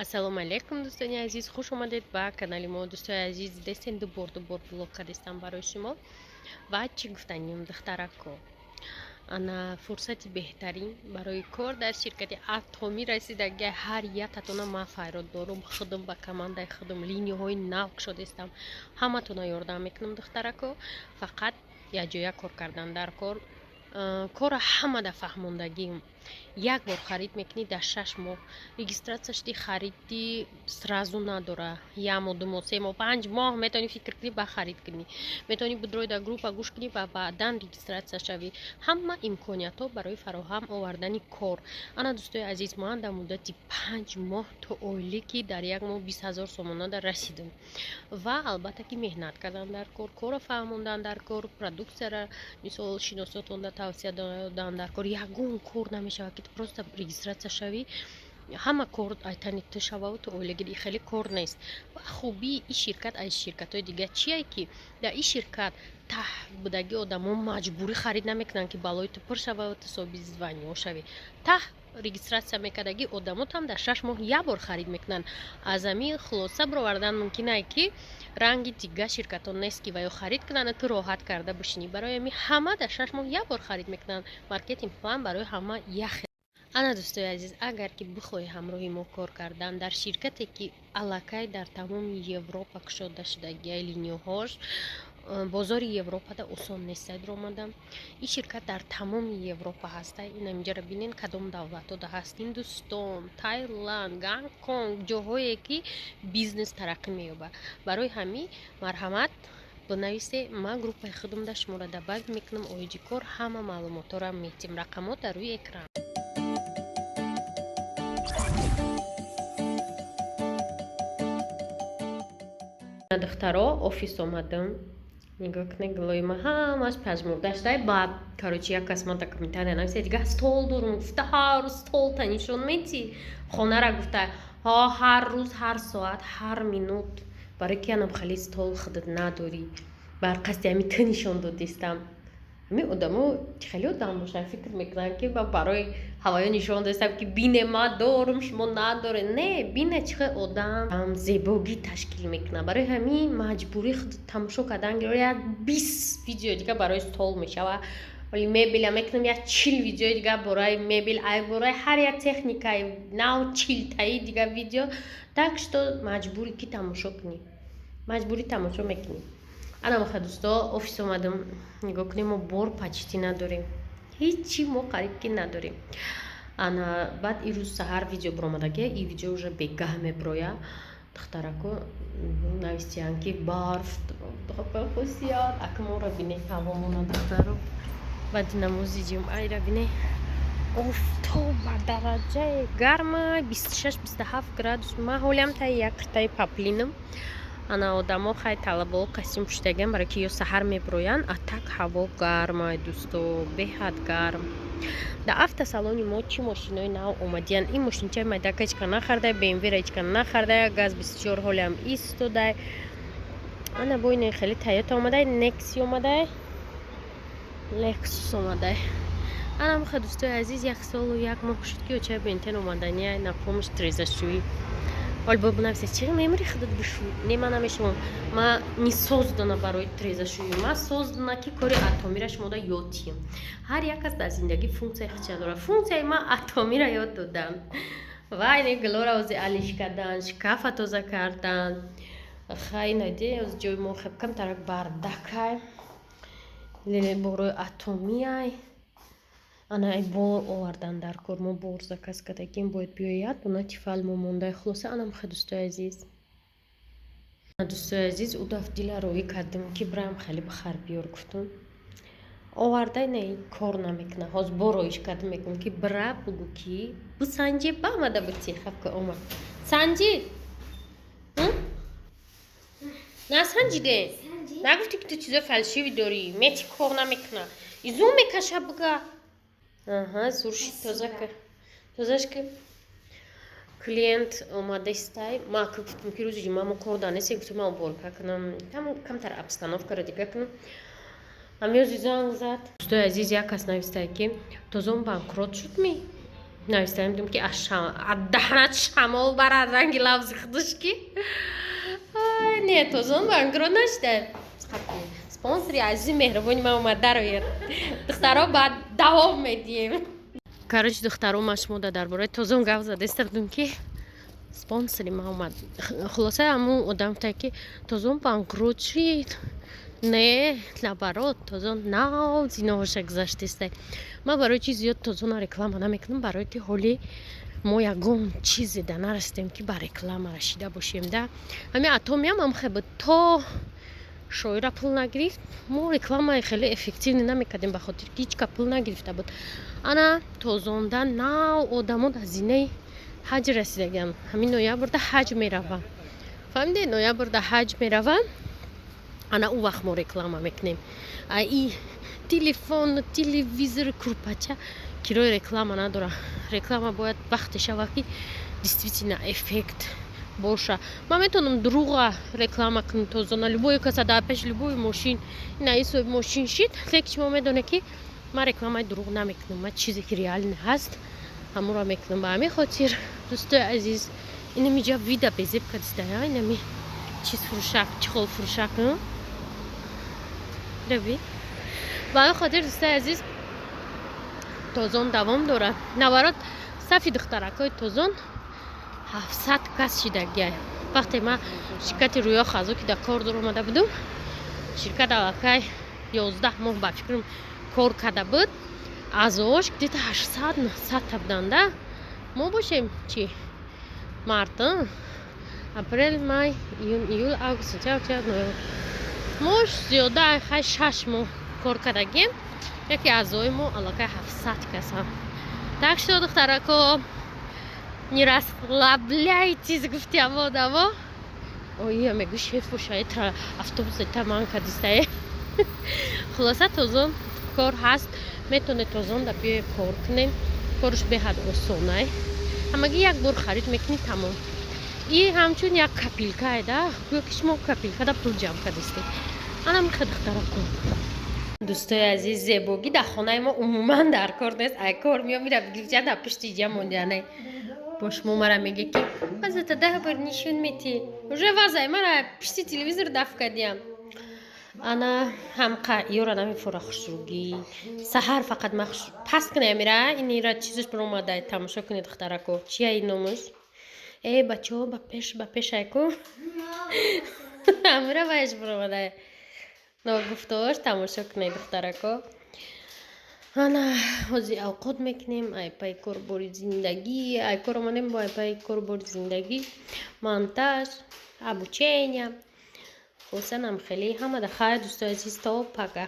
Ассалому алайкум, дӯстони азиз, хуш омадед ба канали мо. Дӯстои азиз, дестен дубор дубор влог кардистам барои шумо. Ва чӣ гуфтанем, духтарако, ана фурсати беҳтарин барои кор дар ширкати Атомӣ расидаги. Ҳар яктатона ман файрод дорум, худам ба командаи худам линияҳои нав кушодистам, ҳаматона ёрдам мекунам, духтарако. Фақат якҷоя кор кардан дар кор, кора ҳамада фаҳмондагим. Як бор харид мекунӣ, дар 6 моҳ регистрация шуди, хариди сразу надора, як моҳ, 2 моҳ, 3 моҳ, 5 моҳ метавонӣ фикр кунӣ, ба харид кунӣ, метавонӣ бидрой дар группа гӯш кунӣ ва баъдан регистрация шавӣ. Ҳама имкониятҳо барои фароҳам овардани кор. Ана, дӯстои азиз, ман дар муддати 5 моҳ то ойлики дар як моҳ 20 000 сомонада расидам. Ва албатта ки меҳнат кардан дар кор, корро фаҳмондан дар кор, продуксияра мисол шиносотонда тавсия додан дар кор. Ягон кор намешавад, ки ту просто регистрация шавӣ, ҳама кор айтани ту шававу ту оилагири. Хеле кор нест. Ва хубии ин ширкат аз ширкатҳои дигар чие, ки дар ин ширкат таҳ будаги одамо маҷбурӣ харид намекунанд, ки балои ту пур шававу ту соҳиби звание шавӣ. Таҳ регистрация мекардаги одамотам дар 6 моҳ як бор харид мекунанд. Аз ҳамин хулоса бировардан мумкин ае, ки ранги дигар ширкатҳо нест, ки ва ё харид кунанд, ту роҳат карда бишинӣ. Барои ҳамин ҳама дар 6 моҳ як бор харид мекунанд. Маркетинг план барои ҳама як. Ана, дӯстои азиз, агар ки бихоҳӣ ҳамроҳи мо кор кардан дар ширкате, ки аллакай дар тамоми Европа кушода шудагиай линияҳош, бозори Европада осон нест омадан. Ин ширкат дар тамоми Европа ҳаста. Инаминҷаро бинен, кадом давлатҳода ҳаст: Ҳиндустон, Тайланд, Гонконг, ҷоҳое ки бизнес тараққӣ меёбад. Барои ҳамин марҳамат, бинависе, ман группаи худамда шуморо добавить мекунам. Оиди кор ҳама маълумотҳоро метим, рақамҳо дар рӯи экран. Духтаро, офис омадам, нигоҳ кунед, гулои ма ҳамаш пажмурда шуда. Баъд, короче, як кас ман дар комментария нависа: «Дига стол дорум», гуфта, ҳар рӯз столта нишон метӣ, хонара, гуфта. Ҳо, ҳар рӯз, ҳар соат, ҳар минут. Барои ки анам хеле стол худат надорӣ, бар қасди ҳами ту нишон додистам. Ҳамин одамо хеле одам бошанд, фикр мекунанд, ки ба барои ҳавоё нишон додистам, ки бине, ма дорум, шумо надоред. Не, бине, чӣ хел одам зебогӣ ташкил мекунад. Барои ҳамин маҷбурӣ худ тамошо кардан, як 20 видео дига барои стол мешава. Вале мебеля мекунам, як 40 видеои дига бораи мебел, ай бораи ҳар як техникаи нав 40таи дига видео. Так что маҷбурӣ ки тамошо кунӣ, маҷбурӣ тамошо мекунӣ. Ана маха, дӯсто, офис омадам, нигоҳ кунем, мо бор почти надорем, ҳичи мо қариб ки надорем. Ана баъд ирӯз саҳар видео биромадаги, и видео уже бегаҳ мебироя. Духтарако навистиянд, ки барф хусият. Ака, моро бине, ҳавомона, духтаро, баъди намози ҷумъаира бине, офтоб ба дараҷаи гарма, 26, 27 градус. Ман ҳолиам таи як киртаи паплинам. Ана одамо, хай, талабао костюм пӯшидагиам, барои ки ё саҳар мебироянд. А так ҳаво гармай, дӯсто, беҳад гарм. Дар автосалони мо чӣ мошинои нав омадиянд? Ин мошинчаи майдака ҳечка нахардай, БМВра ҳечка нахардай, газ 24 ҳолиам истодай. Ана бо ин хеле Тойота омадай, Некси омадай, Лексус омадай. Ана маха, дӯстои азиз, як солу як моҳ шуд, ки очаи бентен омадания на помощь трезашӯӣ. Ҳол бо бинависе: «Чӣ мемри, худат бишӯй?» Не, ман намешавам. Ма не создана барои трезашӯӣ, ма создана, ки кори атомира шумода ёд диҳем. Ҳар як кас дар зиндагӣ функсияи худша дорад. Функсияи ма атомира ёд додан. Ва ини гулора ози алиш кардан, шкафа тоза кардан. Хай, наде оз ҷои мо хеб камтарак бардакай, борои атомиай. Ана ай бор овардан дар кор, мо бор заказ кардагим, бояд биёяд, буна тифал мо мондай. Хулоса, анам хе, дӯстои азиз. Дӯстои азиз, ӯ даф дила роҳӣ кардем, ки бирам хеле бихар биёр, гуфтум. Овардай, не, кор намекунад. Ҳозир бо роиш кардем, мегӯм, ки бира, бугӯ, ки бисанҷи, баомада бути хабка омад, санҷид, насанҷиде, нагуфтӣ, ки ту чизои фальшивый дорӣ, мети, кор намекунад, изум мекаша, буга. Аҳа, зуршид, тоза ка, тозаш ки. Клиент омадестай. Ма гуфтум, ки рӯзи ҷумъа мо кор данесе, гуфтум, ма уборка кунам, камтар обстановкаро дига кунам. Ҳамёзи занг зад. Дӯстои азиз, як кас навистае, ки тозон банкрот шуд ми? Навистаем, ки даҳанат шамол барад, ранги лавзи худаш ки не, Тозон банкрот нашида. Спонсори азизи меҳрубони ман омад, дароед, духтаро, баъд давом медиҳем. Короче, духтаро, ма шумо дар бораи Тозон гап задаиста будум, ки спонсори ман омад. Хулоса, ҳамун одам гуфта, ки Тозон банкрот шид. Не, наоборот, Тозон нав зиноҳоша гузаштеста. Ман барои чи зиёд Тозона реклама намекунам? Барое ки ҳоли мо ягон чизе да нарасидем, ки ба реклама рашида бошем. Да, ҳамин Атомиам ҳам хеб то шоира пул нагирифт, мо рекламаи хеле эффективный намекардем, ба хотир ки ҳеч ка пул нагирифта буд. Ана Тозонда нав одамо дар зинаи ҳаҷ расидагиам. Ҳамин ноябрда ҳаҷ меравам, фаҳмиде? Ноябрда ҳаҷ меравам. Ана ӯ вақт мо реклама мекунем. И телефон, телевизор, курпача кирои реклама надора. Реклама бояд вақте шава, ки действительно эффект боша. Ман метавонам дурӯға реклама кунам Тозона, любой каса дар пеши любой мошин, ина исои мошин шид, лекин шумо медонед, ки ман рекламаи дурӯғ намекунам. Ман чизе ки реально ҳаст, ҳамонро мекунам. Ба ҳамин хотир, дӯстои азиз, инами ҷа вида безеб кадистая, инами чиз фурӯшак, чехол фурӯшак раби. Ба ҳамин хотир, дӯстои азиз, Тозон давом дорад. Наоборот, сафи духтаракҳои Тозон 700 кас шидагиай. Вақте ман ширкати Рӯё Хазо ки дар кор омада будум, ширкат аллакай 11 моҳ, ба фикрам, кор карда буд. Аъзоаш где-то 800, 900-та буданда. Мо бошем чи, март, апрел, май, июн, июл, август, сентябр, октябр, ноябр, мо зиёда хай 6 моҳ кор кардагем. Яке аъзои мо аллакай 700 касам. Так что, духтарако, не расслабляйтесь, гуфтиам одамо. Оия мегӯ, шеф боша, автобуса таман кадистае. Хулоса, Тозон кор ҳаст, метавонед Тозонда биёе, кор кунем. Корш беҳад осонай, ҳамагӣ як бор харид мекунӣ, тамом. И ҳамчун як копилкае да, гӯё ки шумо копилкада пул ҷамъ кардистед. Ана михе, духтарако. Дӯстои азиз, зебогӣ дар хонаи мо умуман дар кор нест. Ай кор меом, мира гирифтя, дар пушти ҷа мондиане. Бо шумо мара меге, ки вазата 10 бор нишон метӣ, уже вазай мара пушти телевизор даф кардиям. Ана ҳамқа ёра намефора хушрӯгӣ. Саҳар фақат ма паст кунем, мира инира чизаш биромада, тамошо кунед, духтарако. Чия ин номуш? Э, бачаҳо, ба пеш, ба пеш айку, амира вайш биромада, ногуфтаош, тамошо кунед, духтарако. Ана ҳозир авқот мекунем. Ай пай корбори зиндагӣ, ай кор омадем, бо ай пай корбори зиндагӣ, монтаж, обучения. Хулоса, нам хеле ҳамада хайр, дӯстои азиз, то пага.